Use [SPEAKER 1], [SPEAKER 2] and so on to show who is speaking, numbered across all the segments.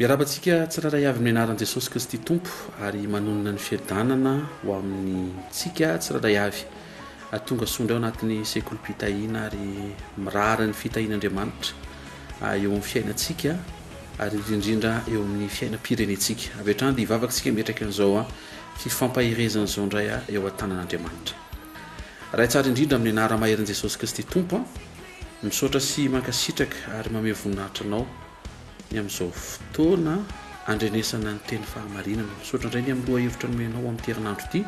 [SPEAKER 1] Miarahaba antsika tsirairay avy amin'ny anaran'i Jesosy Kristy Tompo ary manonona ny fiadanana ho amintsika tsirairay avy. Tonga soa indray ao anatin'ny sekolim-pitahiana ary mirary ny fitahian'Andriamanitra eo amin'ny fiainantsika ary indrindra eo amin'ny fiainam-pirenentsika. Avy hatrany dia hivavaka isika miatrika an'izao fifampaherezana izao indray eo an-tanan'Andriamanitra. Ray tsara indrindra amin'ny anara-maherin'i Jesosy Kristy Tompo, misaotra sy mankasitraka ary mamehy voninahitra Anao ny amin'izao fotoana andrenesana ny teny fahamarinana. Misaotra indray ny amin'ny lohahevitra nomenao amin'ity herinandro ity.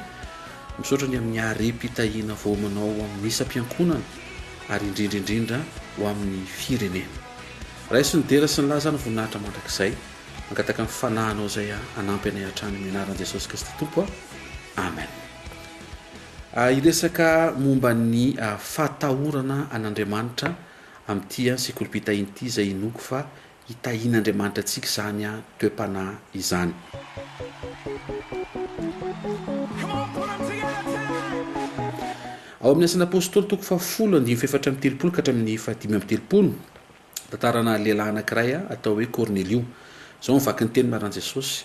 [SPEAKER 1] Misaotra ny amin'ny harem-pitahiana voaomanao ho amin'ny isam-piankohonana ary indrindra indrindra ho amin'ny firenena. Raiso ny dera sy ny laza ny voninahitra mandrakizay. Mangataka ny fanahinao izay hanampy anay hatrany amin'ny anaran'i Jesosy Kristy Tompo. Amen. Hiresaka momba ny fahatahorana an'Andriamanitra amin'ity sekolim-pitahiana ity izay inoako fa hitahian'Andriamanitra antsika izany toe-panahy izany. Ao amin'ny Asan'ny Apostoly toko fahafolo andininy fahefatra amby telopolo ka hatramin'ny fahadimy amby telopolo, tantarana lehilahy anankiray atao hoe Kornelio. Izao no vaky ny teny maran'i Jesosy,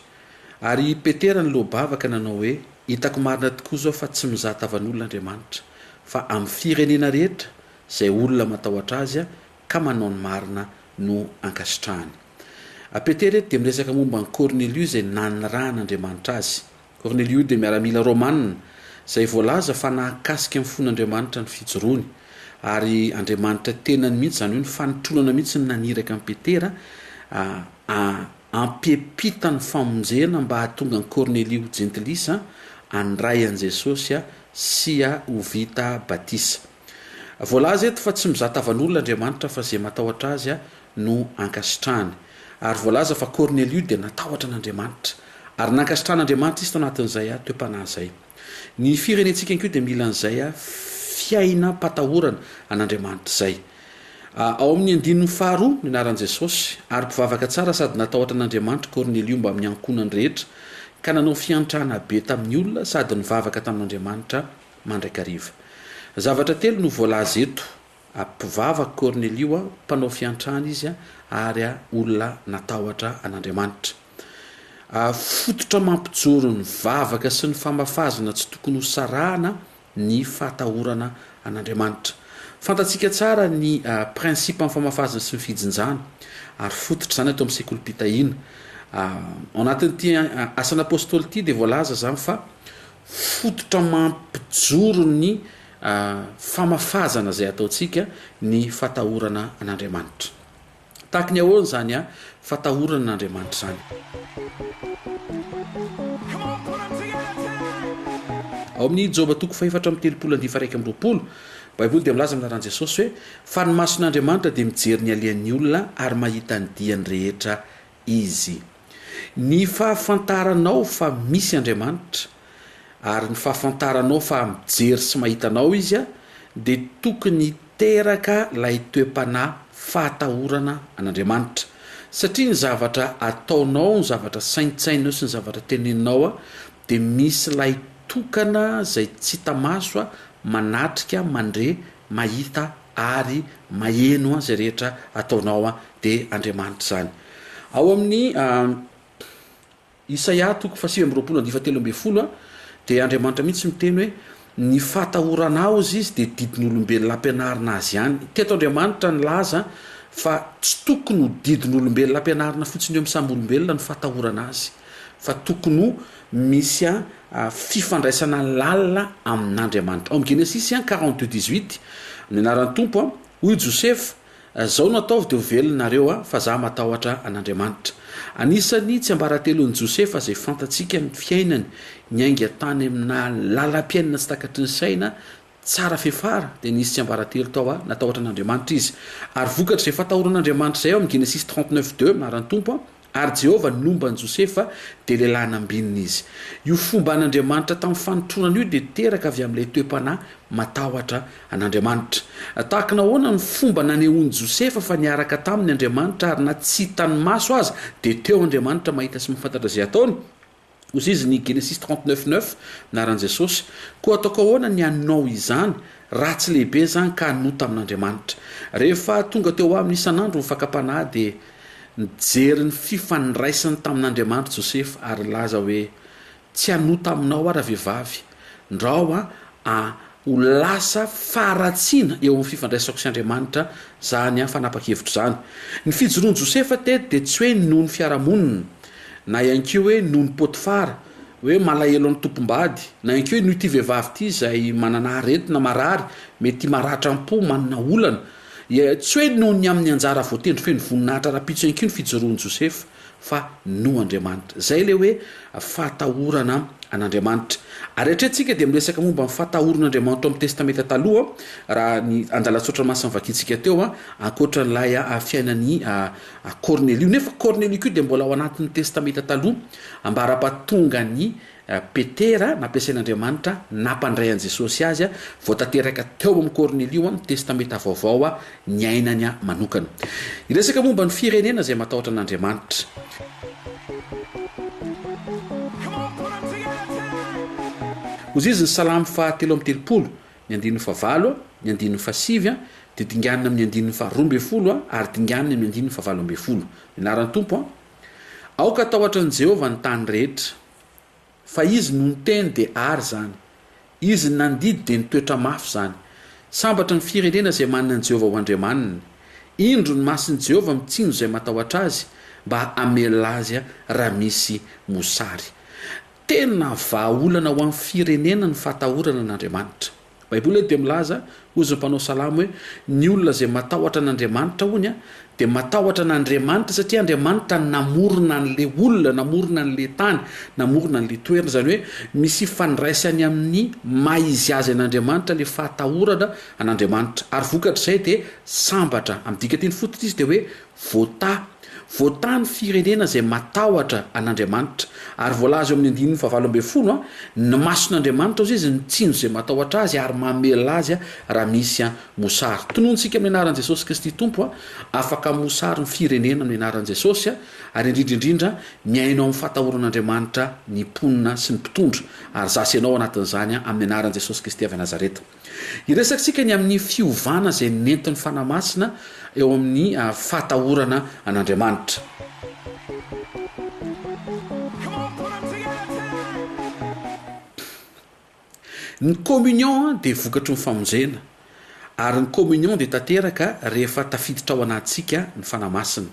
[SPEAKER 1] Ary i Petera niloa-bava ka nanao hoe, Hitako marina tokoa izao fa tsy mizaha tavan'olona Andriamanitra, fa amin'ny firenena rehetra Izay olona matahotra Azy ka manao ny marina no ankasitrahany. A Petera eto dia miresaka momba an'i Kornelio izay nanirahan'Andriamanitra azy. Kornelio dia miaramila romana izay voalaza fa nahakasika ny fon'Andriamanitra ny fijoroany. Ary Andriamanitra tenany mihitsy, izany hoe ny fanotronana mihitsy no naniraka an'i Petera hampiampita ny famonjena mba hahatonga an'i Kornelio ho jentilisa, handray an'i Jesosy sy ho vita batisa. Voalaza eto fa tsy mizaha tavan'olona Andriamanitra fa izay matahotra Azy no ankasitrahany. Ary voalaza fa Kornelio dia natahotra an'Andriamanitra. Ary nankasitrahan'Andriamanitra izy tao anatin'izay toe-panahy izay. Ny firenentsika ihany koa dia mila an'izay fiainam-patahorana an'Andriamanitra izay. Ao amin'ny andininy faharoa ny anaran'i Jesosy, ary mpivavaka tsara sady natahotra an'Andriamanitra Kornelio mbamin'ny ankohonany rehetra, ka nanao fiantrana be tamin'ny olona sady nivavaka tamin'Andriamanitra mandrakariva. Zavatra telo no voalaza eto, mpivavaka Kornelio, mpanao fiantrana izy ary olona natahotra an'Andriamanitra. Fototra mampijoro ny vavaka sy ny famafazana tsy tokony ho sarahana ny fahatahorana an'Andriamanitra. Fantatsika tsara ny principe amin'ny famafazana sy ny fijinjana ary fototra izany ato amin'ny sekolim-pitahiana. Ao anatin'ity asan'Apostoly ity dia voalaza izany fa Fototra mampijoro ny famafazana izay ataontsika ny fatahorana an'Andriamanitra. Tahaky ny ahoana izany fatahorana an'Andriamanitra izany? Ao amin'ny Joba toko fahefatra amby telopolo andininy faha-21, Baiboly dia milaza amin'ny anaran'i Jesosy hoe, Fa ny mason'Andriamanitra dia mijery ny alehan'ny olona ary mahita ny diany rehetra Izy. Ny fahafantaranao fa misy Andriamanitra, ary ny fahafantaranao fa mijery sy mahita anao Izy, dia tokony hiteraka ilay toe-panahy fahatahorana an'Andriamanitra. Satria ny zavatra ataonao, ny zavatra saintsaininao sy ny zavatra teneninao dia misy ilay tokana izay tsy hita maso manatrika, mandre, mahita ary maheno izay rehetra ataonao dia Andriamanitra izany. Ao amin'ny Isaia toko faha-29 andinin'ny faha-13 dia Andriamanitra mihitsy miteny hoe ny fahatahorana ahy hozy izy dia didin'olombelona ampianarina azy ihany. Teto Andriamanitra nilaza fa tsy tokony ho didin'olombelona ampianarina fotsiny eo amin'ny samy olombelona ny fahatahorana azy fa tokony ho misy fifandraisana lalina amin'Andriamanitra. Ao amin'ny Genesisy 42 18, amin'ny anaran'ny Tompo, hoy Josefa, Zao no ataovy dia ho velona nareo fa za matahotra an'Andriamanitra. Anisan'ny tsiambaratelon'i Josefa izay fantatsika ny fiainany, niainga tany amina lalam-piainana tsy takatry ny saina, tsara fefara, dia nisy tsiambaratelo tao natahotra an'Andriamanitra izy. Ary vokatr'izay fatahoran'Andriamanitra izay ao amin'ny Genesisy 39 deux, anaran'ny Tompo, Ary Jehovah nomba an'i Josefa, dia lehilahy nambinina izy. Io fomban'Andriamanitra tamin'ny fanotronana io dia teraka avy amin'ilay toe-panahy matahotra an'Andriamanitra. Tahaka ny ahoana ny fomba nanehoan'i Josefa fa niaraka taminy Andriamanitra ary na tsy hitan'ny maso aza dia teo Andriamanitra mahita sy mahafantatra izay ataony? Hoy izy ny Genesisy 39 neuf, anaran'i Jesosy. Koa ataoko ahoana ny hanao izany, ratsy lehibe izany ka hanota amin'Andriamanitra. Rehefa tonga teo aminy isan'andro ny fakam-panahy dia Nijery ny fifandraisany tamin'Andriamanitra Josefa ary nilaza hoe, Tsy hanota aminao aho ravehivavy, ndrao aho ho lasa faharatsiana eo amin'ny fifandraisako sy Andriamanitra izany fanapa-kevitro izany. Ny fijoroan'i Josefa teto dia tsy hoe noho ny fiarahamonina, na ihany koa hoe noho ny Potifara, hoe malahelo an'ny tompom-bady, na ihany koa hoe noho ity vehivavy ity izay manana aretina, marary, mety maratra am-po, manana olana. Tsy hoe noho ny amin'ny anjara voatendry feno voninahitra rahampitso ihany koa ny fijoroan'i Josefa, fa noho Andriamanitra. Izay ilay hoe fahatahorana an'Andriamanitra. Ary hatreto isika dia miresaka momba ny fahatahorana Andriamanitra ao amin'ny Testamenta Taloha, raha ny andalan-tsoratra masina novakintsika teo, ankoatra an'ilay fiainan'i Kornelio. Nefa Kornelio koa dia mbola ao anatin'ny Testamenta Taloha, ambara-pahatongan'i Petera, nampiasain'Andriamanitra nampandray an'i Jesosy azy, vao tanteraka teo amin'i Kornelio ny Testamenta Vaovao niainany manokana. Hiresaka momba ny firenena izay matahotra an'Andriamanitra. Hoy izy ny Salamo faha 33, ny andininy fahavalo, ny andininy fahasivy, dia dinganina amin'ny andininy faha 12 ary dinganina amin'ny andininy faha 18. Ny anaran'ny Tompo, Aoka hatahotra an'i Jehovah ny tany rehetra. Fa izy no niteny dia ary izany. Izy no nandidy dia nitoetra mafy izany. Sambatra ny firenena izay manana an'i Jehovah ho Andriamaniny. Indro ny mason'i Jehovah mitsinjo izay matahotra azy, mba hamelona azy raha misy mosary. Tena vahaolana ho an'ny firenena ny fahatahorana an'Andriamanitra. Baiboly eto dia milaza, hozy ny mpanao salamo hoe, ny olona izay matahotra an'Andriamanitra hono dia matahotra an'Andriamanitra satria Andriamanitra namorona an'ilay olona, namorona an'ilay tany, namorona an'ilay toerana. Izany hoe misy ifandraisany amin'ny maha izy azy an'Andriamanitra ilay fahatahorana an'Andriamanitra. Ary vokatr'izay dia sambatra. Amin'ny dikanteny fototra izy dia hoe Voatahy. Voatahy ny firenena izay matahotra an'Andriamanitra. Ary voalaza eo amin'ny andininy fahavalo 18, Ny mason'Andriamanitra, hozy izy, mitsinjo izay matahotra Azy ary mamela azy raha misy mosary. Tonontsika amin'ny anaran'i Jesosy Kristy Tompo, afaka mosary ny firenena amin'ny anaran'i Jesosy, ary indrindra indrindra mihaino amin'ny fatahoran'Andriamanitra ny mponina sy ny mpitondra. Ary za sy ianao anatin'izany amin'ny anaran'i Jesosy Kristy avy Nazareta. Hiresakantsika ny amin'ny fiovana izay nentin'ny Fanahy Masina eo amin'ny fahatahorana an'Andriamanitra. Ny communion dia vokatry ny famonjena, ary ny communion dia tanteraka rehefa tafiditra ao anatintsika ny Fanahy Masina.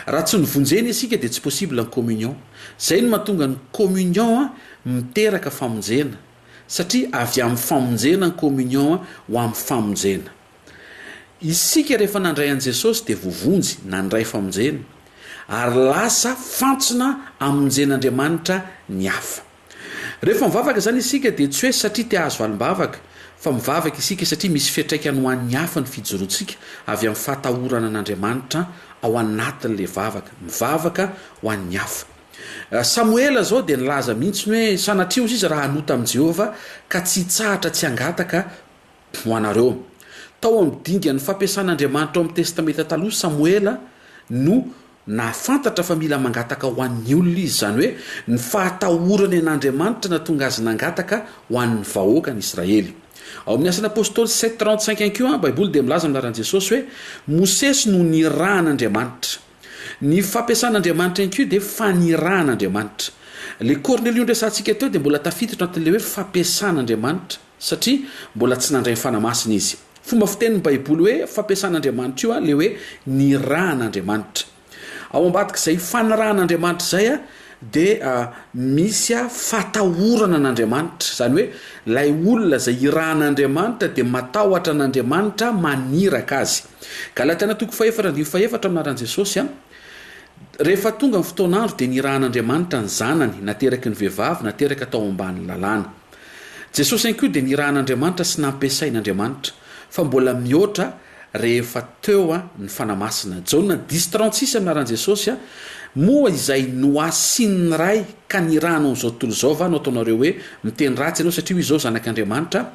[SPEAKER 1] Raha tsy novonjena isika dia tsy possible ny communion. Izay no mahatonga ny communion miteraka famonjena. Satria avy amin'ny famonjena ny communion ho amin'ny famonjena. Isika rehefa nandray an'i Jesosy dia voavonjy, nandray famonjena. Ary lasa fantsona amonjen'Andriamanitra ny hafa. Rehefa mivavaka izany isika dia tsy hoe satria te hahazo valim-bavaka, fa mivavaka isika satria misy fiantraikany ho an'ny hafa ny fijoroantsika avy amin'ny fahatahorana an'Andriamanitra ao anatin'ilay vavaka. Mivavaka ho an'ny hafa. Samoela izao dia nilaza mihitsy ny hoe, Sanatria hozy izy raha hanota amin'i Jehovah, ka tsy hitsahatra tsy hangataka ho anareo. Tao amin'ny dingan'ny fampiasan'Andriamanitra ao amin'ny Testamenta Taloha, Samoela no nahafantatra fa mila mangataka ho an'ny olona izy, izany hoe ny fahatahorany an'Andriamanitra nahatonga azy nangataka ho an'ny vahoakan'i Israely. Ao amin'ny Asan'ny Apostoly sept 35 ihany koa, Baiboly dia milaza amin'ny anaran'i Jesosy hoe, Mosesy no nirahan'Andriamanitra. Ny fampiasan'Andriamanitra ihany koa dia fanirahan'Andriamanitra. Ilay Kornelio noresahantsika teo dia mbola tafiditra anatin'ilay hoe fampiasan'Andriamanitra satria mbola tsy nandray ny Fanahy Masina izy. Fomba fitenin'ny Baiboly hoe fampiasan'Andriamanitra io ilay hoe nirahan'Andriamanitra. Ao ambadik'izay fanirahan'Andriamanitra izay dia misy fahatahorana an'Andriamanitra. Izany hoe ilay olona izay irahan'Andriamanitra dia matahotra an'Andriamanitra maniraka azy. Galatiana toko fahefatra andininy fahefatra amin'ny anaran'i Jesosy a. Rehefa tonga ny fotoan'andro dia nirahan'Andriamanitra ny Zanany, nateraky ny vehivavy, nateraka tao ambanin'ny lalàna. Jesosy ihany koa dia nirahan'Andriamanitra sy nampiasain'Andriamanitra, fa mbola mihoatra rehefa teo ny Fanahy Masina. Jaona dix 36 amin'ny anaran'i Jesosy a, Moa izay nohasinin'ny Ray ka nirahana ao amin'izao tontolo izao va no ataonareo hoe miteny ratsy ianao satria hoy izao Zanak'Andriamanitra?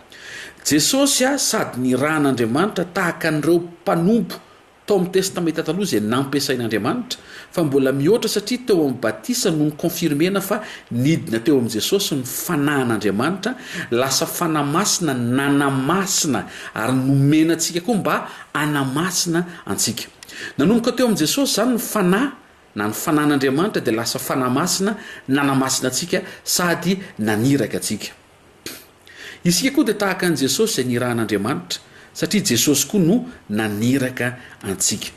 [SPEAKER 1] Jesosy a sady nirahan'Andriamanitra tahaka an'ireo mpanompo tao amin'ny Testamenta Taloha izay nampiasain'Andriamanitra, fa mbola mihoatra satria teo amin'ny batisa no ni-confirmer-na fa nidina teo amin'i Jesosy ny Fanahin'Andriamanitra, lasa Fanahy Masina nanamasina ary nomena antsika koa mba hanamasina antsika. Nanomboka teo amin'i Jesosy izany ny Fanahy. na ny Fanahin'Andriamanitra dia lasa Fanahy Masina nanamasina antsika sady naniraka antsika. Isika koa dia tahaka an'i Jesosy izay nirahan'Andriamanitra, satria Jesosy koa no naniraka antsika.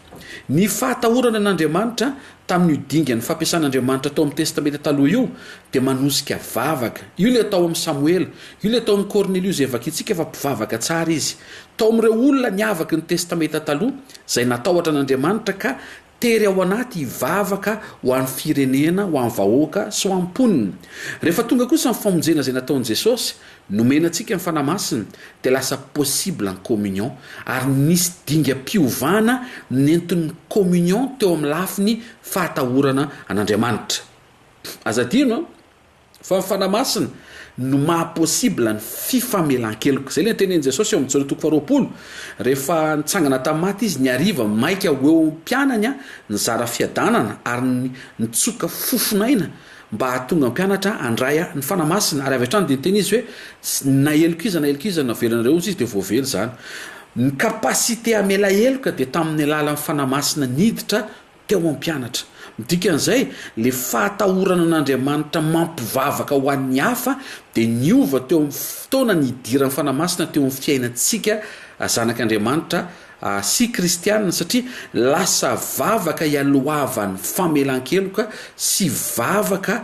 [SPEAKER 1] Ny fahatahorana an'Andriamanitra tamin'io dingan'ny fampiasan'Andriamanitra tao amin'ny Testamenta Taloha io dia manosika vavaka. Io ilay tao amin'i Samoela, io ilay tao amin'i Kornelio izay vakintsika fa mpivavaka tsara izy. Tao amin'ireo olona niavaky ny Testamenta Taloha izay natahotra an'Andriamanitra ka Tery ao anaty hivavaka ho an'ny firenena, ho an'ny vahoaka sy ho an'ny mponina. Rehefa tonga kosa ny famonjena izay nataon'i Jesosy, nomena antsika ny Fanahy Masina, dia lasa possible ny communion, ary nisy dingam-piovana nentin'ny communion teo amin'ny lafiny fahatahorana an'Andriamanitra. Aza adino an! Fa ny Fanahy Masina no maha possible ny fifamelan-keloka. Izay ilay notenenin'i Jesosy eo amin'ny Jaona toko faharoapolo, rehefa nitsangana tamin'ny maty Izy ny hariva, maika ho eo amin'ny mpianany nizara fiadanana ary nitsoka fofon'aina mba hahatonga ny mpianatra handray ny Fanahy Masina. Ary avy hatrany dia niteny Izy hoe, na heloka iza na heloka iza navelanareo hozy Izy dia voavela izany. Ny capacité hamela heloka dia tamin'ny alalan'ny Fanahy Masina niditra teo amin'ny mpianatra. Ny dikan'izay, ilay fahatahorana an'Andriamanitra mampivavaka ho an'ny hafa dia niova teo amin'ny fotoana nidiran'ny Fanahy Masina teo amin'ny fiainantsika zanak'Andriamanitra sy kristiana satria lasa vavaka ialohavan'ny famelan-keloka sy vavaka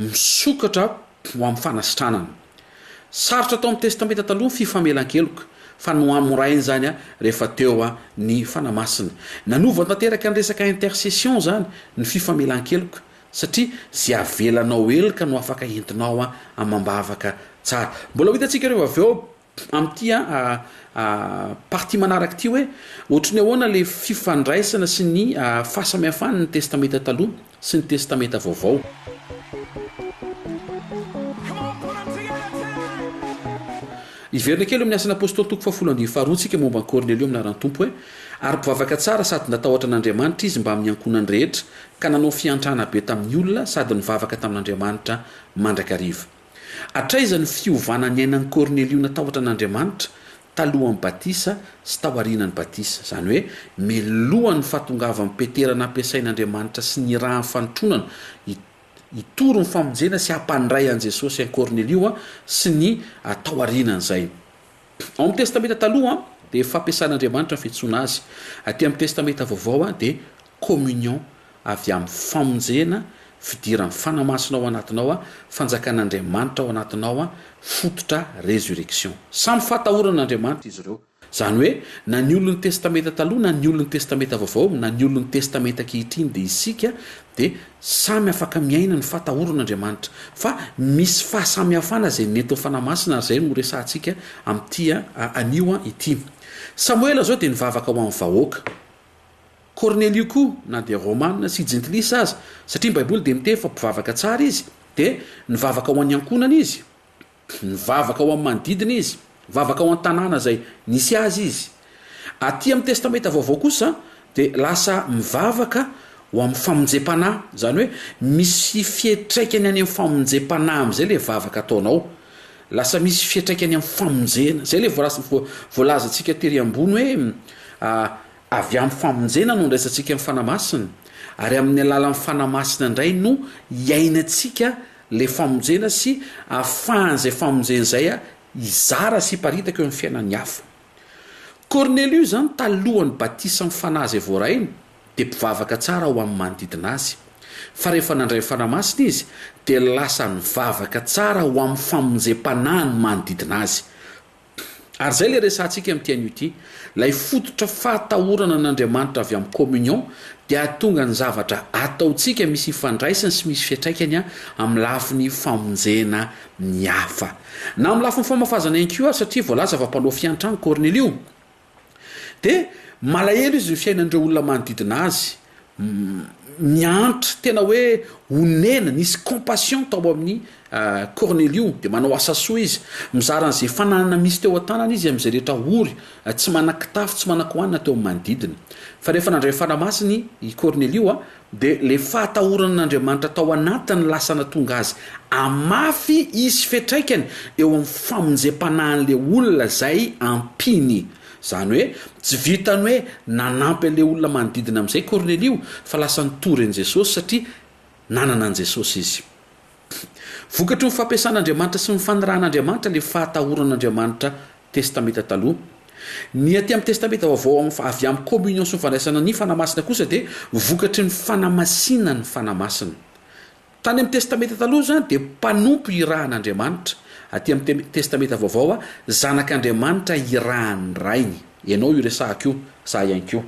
[SPEAKER 1] misokatra ho amin'ny fanasitranana. Sarotra tao amin'ny Testamenta Taloha ny fifamelan-keloka, fa nohamoraina izany rehefa teo ny Fanahy Masina. Nanova tanteraka ny resaka intercession izany ny fifamelan-keloka, satria izay avelanao heloka no afaka entinao amam-bavaka tsara. Mbola ho hitantsika ireo avy eo amin'ity partie manaraka ity hoe ohatry ny ahoana ilay fifandraisana sy ny fahasamihafan'ny Testamenta Taloha sy ny Testamenta Vaovao. Hiverina kely eo amin'ny Asan'ny Apostoly toko fahafolo andininy faharoa tsika momba an'i Kornelio amin'ny anaran'ny Tompo hoe, Ary mpivavaka tsara sady natahotra an'Andriamanitra izy mbamin'ny ankohonany rehetra, ka nanao fiantrana be tamin'ny olona sady nivavaka tamin'Andriamanitra mandrakariva. Hatraiza ny fiovana niainan'i Kornelio natahotra an'Andriamanitra talohan'ny batisa sy taorianan'ny batisa, izany hoe milohan'ny fahatongavan'i Petera nampiasain'Andriamanitra sy nirahan'ny fanotronana hitory ny famonjena sy hampandray an'i Jesosy an'i Kornelio sy ny taorianan'izay. Ao amin'ny Testamenta Taloha dia fampiasan'Andriamanitra ny fiantsoana azy. Aty amin'ny Testamenta Vaovao dia communion avy amin'ny famonjena, fidiran'ny Fanahy Masina ao anatinao, fanjakan'Andriamanitra ao anatinao, fototra résurrection. Samy fahatahorana an'Andriamanitra izy ireo. Izany hoe, na ny olon'ny Testamenta Taloha na ny olon'ny Testamenta Vaovao, na ny olon'ny Testamenta ankehitriny dia isika dia samy afaka miaina ny fahatahorana Andriamanitra. Fa misy fahasamihafana izay nentin'ny Fanahy Masina ary izay no horesahantsika amin'ity anio ity. Samoela izao dia nivavaka ho an'ny vahoaka. Kornelio koa, na dia Romana sy Jentilisa aza, satria ny Baiboly dia miteny fa mpivavaka tsara izy, dia nivavaka ho an'ny ankohonany izy, nivavaka ho an'ny manodidina izy, nivavaka ho an-tanàna izay nisy azy izy. Aty amin'ny Testamenta Vaovao kosa dia lasa mivavaka ho amin'ny famonjem-panahy, izany hoe misy fiantraikany any amin'ny famonjem-panahy amin'izay ilay vavaka ataonao. Lasa misy fiantraikany amin'ny famonjena. Izay ilay voalazantsika tery ambony hoe Avy amin'ny famonjena no andraisantsika ny Fanahy Masina, ary amin'ny alalan'ny Fanahy Masina indray no iainantsika ilay famonjena sy ahafahan'izay famonjena izay hizara sy hiparitaka eo amin'ny fiainan'ny hafa. Kornelio izany talohan'ny batisan'ny Fanahy izay voarainy dia mpivavaka tsara ho amin'ny manodidina azy. Fa rehefa nandray ny Fanahy Masina izy dia lasa nivavaka tsara ho amin'ny famonjem-panahy ny manodidina azy. Ary izay ilay resahantsika amin'ity anio ity. Ilay fototra fahatahorana an'Andriamanitra avy amin'ny communion dia hahatonga ny zavatra ataontsika misy ifandraisany sy misy fiantraikany amin'ny lafiny famonjena ny hafa. Na amin'ny lafiny famafazana ihany koa ary satria voalaza fa mpanao fiantrano Kornelio. Dia malahelo izy ny fiainan'ireo olona manodidina azy, miantra, tena hoe onena, nisy compassion tao amin'i Kornelio, dia manao asa soa izy, mizara an'izay fananana misy teo an-tanany izy amin'izay rehetra ory, tsy manan-kitafy, tsy manan-kohanina teo amin'ny manodidina. Fa rehefa nandray Fanahy Masina i Kornelio, Dia ilay fahatahorana an'Andriamanitra tao anatiny lasa nahatonga azy hamafy hisy fiantraikany eo amin'ny famonjem-panahin'ilay olona izay ampiany. Izany hoe tsy vitan'ny hoe nanampy an'ilay olona manodidina amin'izay Kornelio fa lasa nitory an'i Jesosy satria nanana an'i Jesosy izy. Vokatry ny fampiasan'Andriamanitra sy ny fanirahan'Andriamanitra ilay fahatahoran'Andriamanitra Testamenta Taloha. Ny aty amin'ny Testamenta Vaovao avy amin'ny communion sy ny fandraisana ny Fanahy Masina kosa dia vokatry ny fanamasinan'ny Fanahy Masina. Tany amin'ny Testamenta Taloha izany dia mpanompo irahan'Andriamanitra, aty amin'ny Testamenta Vaovao zanak'Andriamanitra irahan'ny Rainy. Ianao io resahako io, za ihany koa.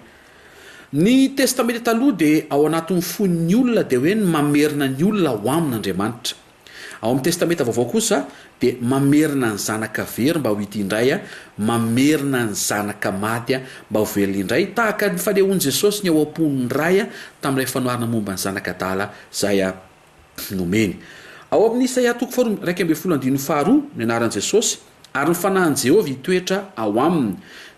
[SPEAKER 1] Ny Testamenta Taloha dia ao anatin'ny fon'ny olona dia hoe ny mamerina ny olona ho amin'Andriamanitra. Ao amin'ny Testamenta Vaovao kosa dia mamerina ny zanaka very mba ho hita indray, mamerina ny zanaka maty mba ho velona indray, tahaka ny fanehoan'i Jesosy ny ao am-pon'ny Ray tamin'ilay fanoharana momba ny zanaka adala izay nomeny. Ao amin'ny Isaia toko faharoa 11 andininy faharoa ny anaran'i Jesosy, Ary ny fanahin'i Jehovah hitoetra ao aminy,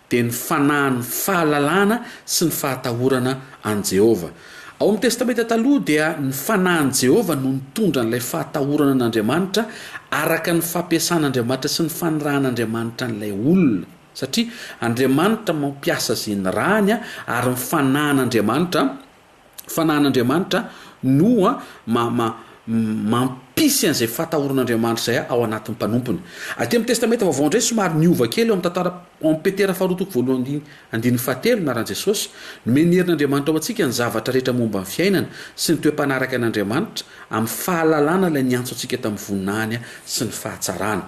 [SPEAKER 1] dia ny fanahin'ny fahalalana sy ny fahatahorana an'i Jehovah. Ao amin'ny Testamenta Taloha dia ny fanahin'i Jehovah no nitondra an'ilay fahatahorana an'Andriamanitra araka ny fampiasan'Andriamanitra sy ny fanirahan'Andriamanitra an'ilay olona. Satria Andriamanitra mampiasa izay nirahany ary ny fanahin'Andriamanitra Fanahin'Andriamanitra no ma, ma, mampisy an'izay fatahoran'Andriamanitra izay ao anatin'ny mpanompony. Aty amin'ny Testamenta Vaovao indray somary niova kely ao amin'ny tantara ao amin'ny Petera faharoa toko voalohany andininy andininy fahatelo ny anaran'i Jesosy. Nomen'ny herin'Andriamanitra ho antsika ny zavatra rehetra momba ny fiainana sy ny toe-panaraka an'Andriamanitra amin'ny fahalalana ilay niantso antsika tamin'ny voninahiny sy ny fahatsarany.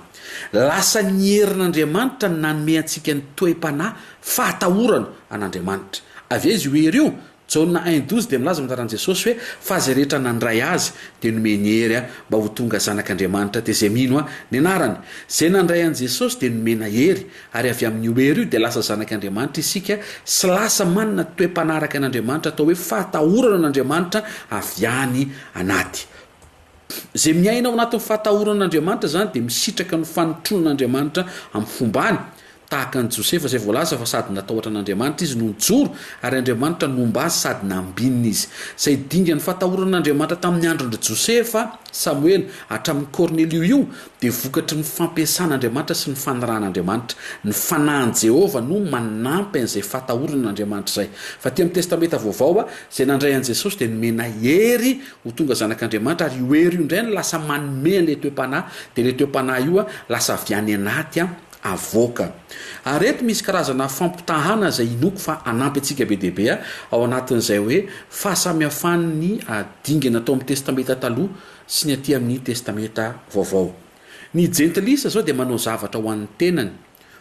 [SPEAKER 1] Lasa ny herin'Andriamanitra no nanome antsika ny toe-panahy fahatahorana an'Andriamanitra. Avy aiza io hery io? Jaona un 12 dia milaza amin'ny anaran'i Jesosy hoe, Fa izay rehetra nandray Azy dia nomeny hery mba ho tonga zanak'Andriamanitra, dia izay mino ny anarany. Izay nandray an'i Jesosy dia nomena hery, ary avy amin'io hery io dia lasa zanak'Andriamanitra isika sy lasa manana toe-panaraka an'Andriamanitra atao hoe fahatahorana an'Andriamanitra avy any anaty. Izay miaina ao anatin'ny fahatahorana an'Andriamanitra izany dia misitraka ny fanotronan'Andriamanitra amin'ny fombany, tahaka an'i Josefa izay voalaza fa sady natahotra an'Andriamanitra izy no nijoro, ary Andriamanitra nomba azy sady nambinina izy. Izay dingan'ny fahatahorana an'Andriamanitra tamin'ny andron-dry Josefa, Samoela, hatramin'i Kornelio io dia vokatry ny fampiasan'Andriamanitra sy ny fanirahan'Andriamanitra. Ny fanahin'i Jehovah no manampy an'izay fahatahorana an'Andriamanitra izay. Fa aty amin'ny Testamenta Vaovao, izay nandray an'i Jesosy dia nomena hery ho tonga zanak'Andriamanitra ary io hery io indray no lasa manome an'ilay toe-panahy dia ilay toe-panahy io lasa avy any anaty avoaka. Ary eto misy karazana fampitahana izay inoako fa hanampy antsika be dia be ao anatin'izay hoe fahasamihafan'ny dingana tao amin'ny Testamenta Taloha sy ny aty amin'ny Testamenta Vaovao. Ny jentilisa izao dia manao zavatra ho an'ny tenany.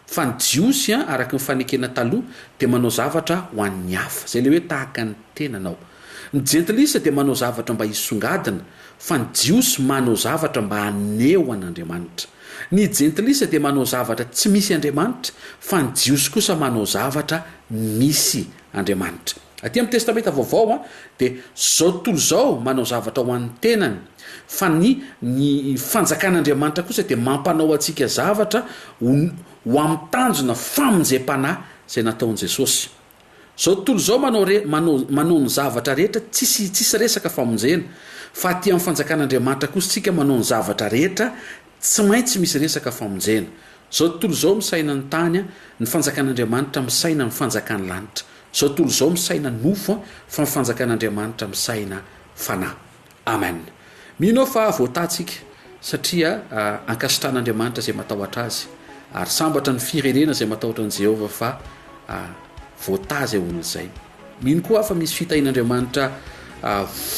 [SPEAKER 1] Fa ny Jiosy, araka ny fanekena taloha, dia manao zavatra ho an'ny hafa. Izay ilay hoe tahaka ny tenanao. Ny Jentilisa dia manao zavatra mba hisongadina, fa ny Jiosy manao zavatra mba haneho an'Andriamanitra. Ny Jentilisa dia manao zavatra tsy misy Andriamanitra, fa ny Jiosy kosa manao zavatra misy Andriamanitra. Aty amin'ny Testamenta Vaovao dia izao tontolo izao manao zavatra ho an'ny tenany, fa ny ny fanjakan'Andriamanitra kosa dia mampanao antsika zavatra ho ho amin'ny tanjona famonjem-panahy izay nataon'i Jesosy. Izao tontolo izao manao re manao manao ny zavatra rehetra tsisy tsisy resaka famonjena, fa aty amin'ny fanjakan'Andriamanitra kosa isika manao ny zavatra rehetra tsy maintsy misy resaka famonjena. Izao tontolo izao misaina ny tany, ny fanjakan'Andriamanitra misaina ny fanjakan'ny lanitra. Izao tontolo izao misaina nofo fa ny fanjakan'Andriamanitra misaina fanahy. Amen. Mino aho fa voatahy tsika satria ankasitrahan'Andriamanitra izay matahotra Azy ary sambatra ny firenena izay matahotra an'i Jehovah fa voatahy izay olona izay. Mino koa aho fa misy fitahian'Andriamanitra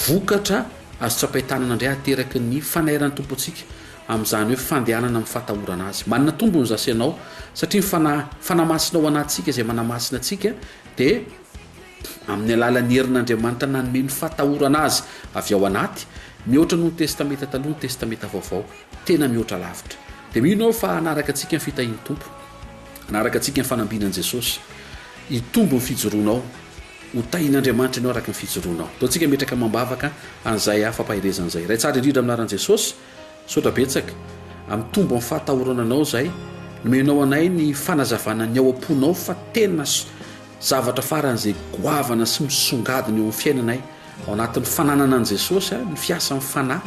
[SPEAKER 1] vokatra azo tsapain-tanana indray ateraky ny fanairan'ny Tompo antsika amin'izany hoe fandehanana amin'ny fahatahorana Azy. Manana tombony izaho sy ianao satria ny Fanahy, Fanahy Masina ao anatintsika izay manamasina antsika dia amin'ny alalan'ny herin'Andriamanitra nanome ny fahatahorana Azy avy ao anaty, mihoatra noho ny Testamenta Taloha ny Testamenta Vaovao, tena mihoatra lavitra. Dia mino aho fa hanaraka antsika ny fitahian'ny Tompo, hanaraka antsika ny fanambinan'i Jesosy, hitombo ny fijoroanao, ho tahian'Andriamanitra ianao araka ny fijoroanao. Ataontsika metraka amam-bavaka an'izay fampaherezana izay. Ray tsara indrindra amin'ny anaran'i Jesosy, Misaotra betsaka. Mitombo amin'ny fahatahorana anao izay. Nomenao anay ny fanazavana ny ao am-ponao fa tena zavatra faran'izay goavana sy misongadina eo amin'ny fiainanay. Ao anatin'ny fananana an'i Jesosy, ny fiasan'ny Fanahy,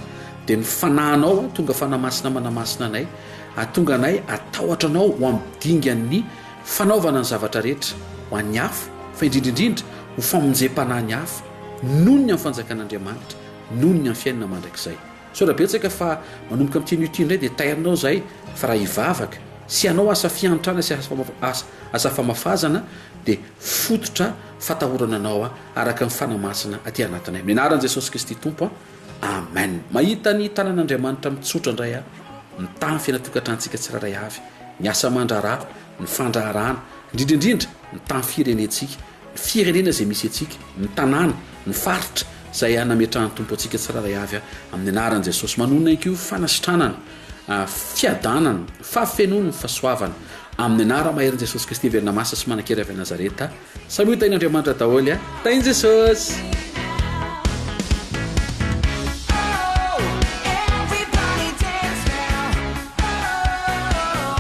[SPEAKER 1] dia ny Fanahinao tonga Fanahy Masina manamasina anay, hahatonga anay hatahotra Anao ho amin'ny dingan'ny. fanaovana ny zavatra rehetra ho an'ny hafa, fa indrindra indrindra ho famonjem-panahy ny hafa noho ny amin'ny fanjakan'Andriamanitra, noho ny amin'ny fiainana mandrakizay. Misaotra betsaka fa manomboka amin'ity anio ity indray dia tairinao izahay fa raha hivavaka sy hanao asa fiantrana sy asa famafazana dia fototra fatahorana anao araka ny Fanahy Masina aty anatinay. Amin'ny anaran'i Jesosy Kristy Tompo Amen. Mahita ny tanan'Andriamanitra mitsotra indray aho, mitaha ny fiainan-tokantranontsika tsirairay avy, ny asa aman-draharaha, ny fandraharahana, indrindra indrindra mitaha ny firenentsika, ny firenena izay misy antsika, ny tanàna, ny faritra izay nametrahan'ny Tompo antsika tsirairay avy amin'ny anaran'i Jesosy. Manonona ihany koa fanasitranana, fiadanana, fahafenoana ny fahasoavana amin'ny anara-maherin'i Jesosy Kristy velona masina sy manan-kery avy any Nazareta. Samy ho tahin'Andriamanitra daholo. Tahin'i Jesosy!